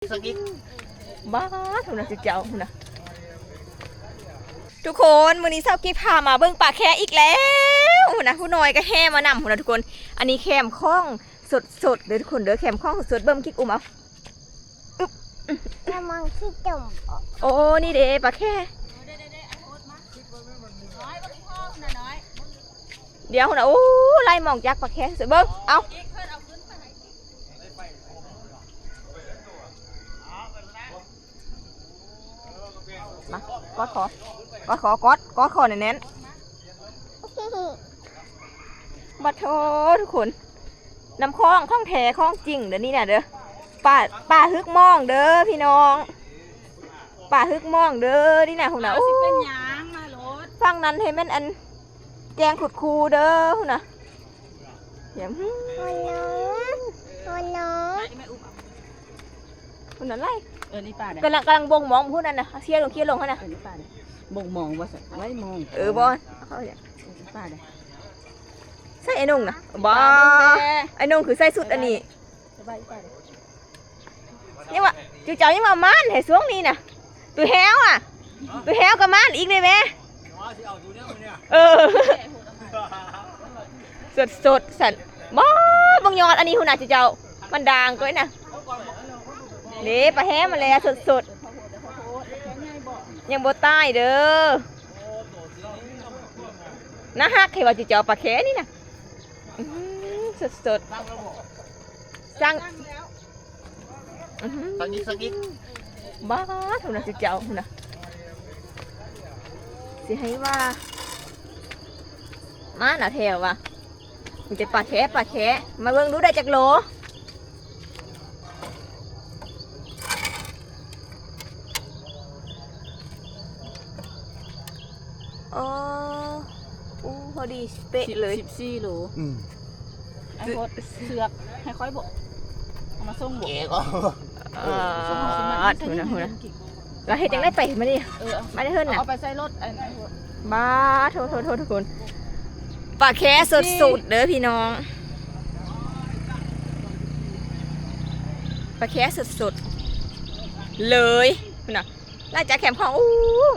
ສະກິດ ບາດ ພຸ້ນນະ ເຈົ້າ ພຸ້ນນະ ທຸກຄົນ. ມື້ນີ້ສາວກິບພາມາເບິ່ງປາແຄອີກແລ້ວ ພຸ້ນນະ. ຜູ້ນ້ອຍກໍແຫ່ມານຳ ພຸ້ນນະທຸກຄົນ. ອັນນີ້ແຄມຂອງສົດໆເດີທຸກຄົນເດີ ແຄມຂອງສົດໆ. ເບິ່ງກິກ ອຸ້ມເອົາ ອຶບ ແລ້ວມັນຊິຈົມບໍ່? ໂອ້ ນີ້ເດ້ປາແຄ. ດຽວພຸ້ນນະ ໂອ້ ໄລ່ມອງຈັກປາແຄ ເບິ່ງ ເອົາ ມາ ກອດຄໍ ກອດຄໍ ກອດ ກອດຄໍແໜ້ນໆ. ບັດໂທ ທຸກຄົນ ນ້ຳຂອງຂອງແທ້ຂອງຈິງເດີນີ້ນະເດີ. ປາ ປາຮຶກມອງເດີພີ່ນ້ອງ ປາຮຶກມອງເດີນີ້ນະ. ພຸ້ນນະ ໂອ້ ຊິເປັນຫຍັງມາໂລດ. ຝັ່ງນັ້ນໃຫ້ແມ່ນອັນ ແກງຂຸດຄູເດີ ພຸ້ນນະ. ດຽວ ໂອ້ໂນ ໂອ້ໂນ ພຸ້ນນະ ໄລ່ ເອີ ນີ້ປາເດ້ ກຳລັງ ກຳລັງບົ່ງມອງພຸ້ນນັ້ນນະ. ເຄຍລົງ ເຄຍລົງຫັ້ນນະ ເອີ ນີ້ປາເດ້ ບົ່ງມອງວ່າຊັ້ນ ໄລ່ມອງ ເອີ ບໍ່ ເອີ ນີ້ປາເດ້. ໃສ່ໄອ້ນົງນະ ບໍ່ ປາເບິ່ງແດ່ ໄອ້ນົງຄືໃສ່ຊຸດອັນນີ້ ສະບາຍດີປາເດ້. ຍັງວ່າ ຈຸເຈົ້າຍັງວ່າມານແທ້ຊ່ວງນີ້ນະ ຕູແຮວອະ ຕູແຮວກໍມານອີກເດ້ແມ່. ເອີ ສົດໆ ຊັ້ນ ບໍ່ ເບິ່ງຍອດອັນນີ້ພຸ້ນນະ ຈຸເຈົ້າ ມັນດ່າງກ້ອຍນະ. ເດ້ ປາແຮມມາແລ້ວ ສົດໆ ຍັງບໍ່ຕາຍເດີ. ໜ້າຮັກແທ້ວ່າ ຈຸເຈົ້າ ປາແຄນີ້ນະ ອື້ຫື ສົດໆ ສັ່ງ ອື້ຫື ສັ່ງອີກ ສັ່ງອີກ ບາດ ພຸ້ນນະ ຈຸເຈົ້າ ພຸ້ນນະ. ຊິໃຫ້ວ່າ ມານະແທ້ວ່າ ມີແຕ່ປາແຄ ປາແຄ. ມາເບິ່ງດູໄດ້ຈັກໂລ. ອໍ ໂອ້ ພໍດີເປະເລີຍ ສິບສີ່ໂລ. ອືມ ໄອ້ໂພດ ເຊືອກໃຫ້ຂ້ອຍບໍ ເອົາມາສົ່ງບໍ ເອກໍ ເອີ ເອີ ເອົາມາສົ່ງ ເອົາມາສົ່ງ ລະເຮັດຈັ່ງໃດໄປມານີ້ ເອີ ມາໄດ້ເຮີ້ນນະ ເອົາໄປໃສ່ລົດ ອັນ ໄອ້ໂພດ ບາດ ໂທ ໂທ ໂທ ທຸກຄົນ ປາແຄສົດໆເດີພີ່ນ້ອງ ປາແຄສົດໆເລີຍ ພຸ້ນນະ. ຫຼາຍຈາກແຄມຂອງ ໂອ້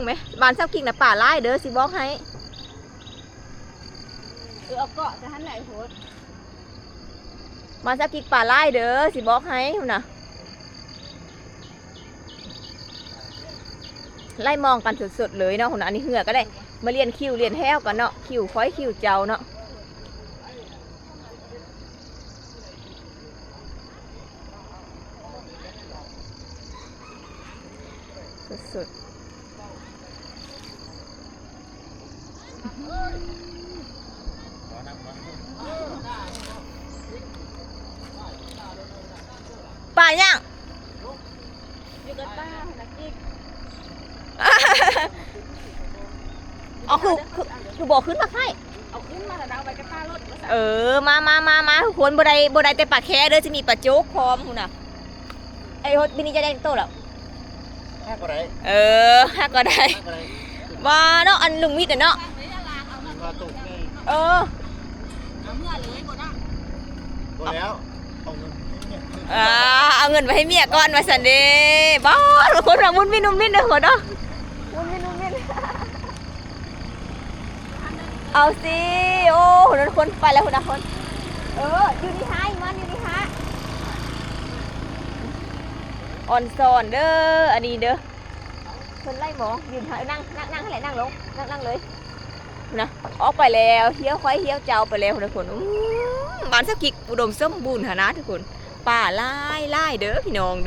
ແມ່ ບ້ານສາວກິກນະປາຫຼາຍເດີ ຊິບອກໃຫ້. ເອີ ເອົາເກາະແຕ່ຫັ້ນແຫຼະ ໂພດ ບ້ານສາວກິກປາຫຼາຍເດີ ຊິບອກໃຫ້ ພຸ້ນນະ. ໄລ່ມອງກັນສົດໆເລີຍເນາະ ພຸ້ນນະ. ອັນນີ້ເຮືອກໍໄດ້ມາລຽນຄິວລຽນແຖວກັນເນາະ ຄິວຂ້ອຍຄິວເຈົ້າເນາະ. ສຸດໆ ປາຫຍັງ? ຢູ່ກັບປ້າຫັ້ນນະກິກ ເອົາ ຄື ຄື ຄືບໍ່ຂຶ້ນມາໄຂ່ ເອົາຂຶ້ນມາແລ້ວນະ ເອົາໄວ້ກັບປ້າໂລດວ່າຊັ້ນ. ເອີ ມາ ມາ ມາ ມາ ທຸກຄົນ ບໍ່ໄດ້ ບໍ່ໄດ້ແຕ່ປາແຄເດີ ຈະມີປາໂຈກພ້ອມພຸ້ນນະ. ໄອ້ໂຮດ ປີນີ້ຈະໄດ້ຈັກໂຕແລ້ວ? ຫ້າກໍໄດ້ ເອີ ຫ້າກໍໄດ້ ຫ້າກໍໄດ້ ວ່າເນາະ ອັນລຸງມິດນະເນາະ ວ່າໂຕໃຫຍ່ ເອີ ບໍ່ແລ້ວ ເອົາເງິນໃຫ້ເມຍ ອ່າ ເອົາເງິນໄປໃຫ້ເມຍກ່ອນວ່າຊັ້ນເດ້. ບໍ່ ທຸກຄົນວ່າວຸ້ນມິ້ນວຸ້ນມິ້ນເດີ ທຸກຄົນເນາະ ວຸ້ນມິ້ນວຸ້ນມິ້ນ. ເອົາຊິ ໂອ້ ຄົນ ຄົນໄປແລ້ວພຸ້ນນະຄົນ ເອີ ຢູ່ນີ້ຫາ ມັນຢູ່ນີ້ຫາ ອອນຊອນເດີ ອັນນີ້ເດີ ເພິ່ນໄລ່ມອງ ຢືນຫາ ນັ່ງ ນັ່ງ ນັ່ງຫັ້ນແຫຼະ ນັ່ງລົງ ນັ່ງ ນັ່ງເລີຍນະ. ອອກໄປແລ້ວ ຮຽວຂ້ອຍຮຽວເຈົ້າໄປແລ້ວພຸ້ນນະຄົນ. ອືມ ບ້ານສາວກິກອຸດົມສົມບູນຫັ້ນນະທຸກຄົນ ປາຫຼາຍໆເດີພີ່ນ້ອງເດີ.